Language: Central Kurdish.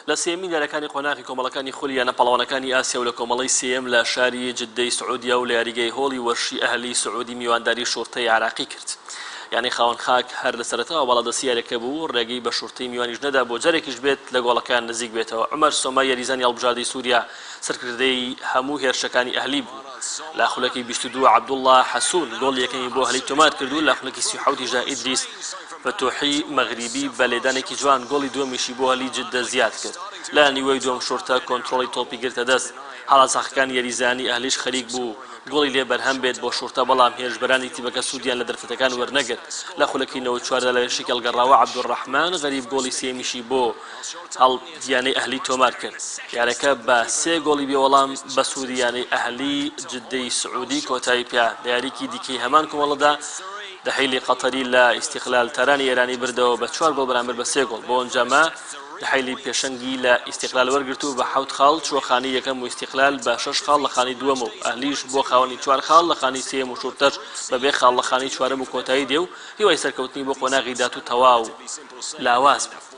لە سێیەمین یاریەکانی قۆناغی کۆمەڵەکانی خولی یانە پاڵەوانەکانی ئاسیا و لە کۆمەڵەی سێیەم لە شاری جدەی سعودیە و لە یاریگەی هۆڵی وەرشی ئەهلی سعودی میوانداری شوڕتەی عێراقی کرد. یانەی خاوەن خاک هەر لە سەرەتاوە باڵادەستی یاریەکە بوو و ڕێگەی بە شوڕتەی میوانیش نەدا بۆ جارێکیش بێت لە گۆڵەکەیان نزیک بێتەوە. عومەر سۆما یاریزانی هەڵبژاردەی سوریا سەرکردەی هەموو هێرشەکانی ئەهلی بوو. لە خولەکی 22 عەبدوڵڵا حەسون گۆڵی یەکەمی بۆ ئەهلی تۆمار کرد و لە خولەکی 37 یشدا ئیدریس فتوحی مەغریبی بە لێدانێکی جوان گۆڵی دووەمیشی بۆ ئەهلی جدە زیاد کرد. لە نیوەی دووەم شورتە کۆنترۆڵی تۆپی گرتە دەست. هەڵاساخەکانی یاریزانانی ئەهلیش خەریک بوو گۆڵی لێ بەرهەم بێت بۆ شورتە بەڵام هێرشبەرانی تیپەکە سوودیان لە دەرفەتەکان وەرنەگرت. لە خولەکی 94 دا لە هێرشێکی هەڵگەڕاوە عەبدولڕەحمان غەریب گۆڵی سێیەمیشی بۆ هەڵ یانەی ئەهلی تۆمار کرد. یارەکە بە سێ گۆڵی بێوەڵام بە سوودی یانەی ئەهلی جدەی سعودی کۆتایی پێهات. لە یاریی دیکەی هەمان کۆمەڵەدا دحەیلی قەتەری لە ئیستیقلال تارانی ئێرانی بردەوە بە چوار گۆڵ بەرامبەر بە سێ گۆڵ. بەو ئەنجامە دحەیلی پێشەنگی لە ئیستیقلال وەرگرت و بە حەوت خاڵ چووە خانەی یەکەم و ئیستیقلال بە شەش خاڵ لە خانەی دووەم و ئەهلیش بووە خاوەنی چوار خاڵ لە خانەی سێیەم و شورتەش بەبێ خاڵ لە خانەی چوارەم و کۆتایی دێ و هیوای سەرکەوتنی بۆ قۆناغی داهاتوو تەواو لاواز بوو.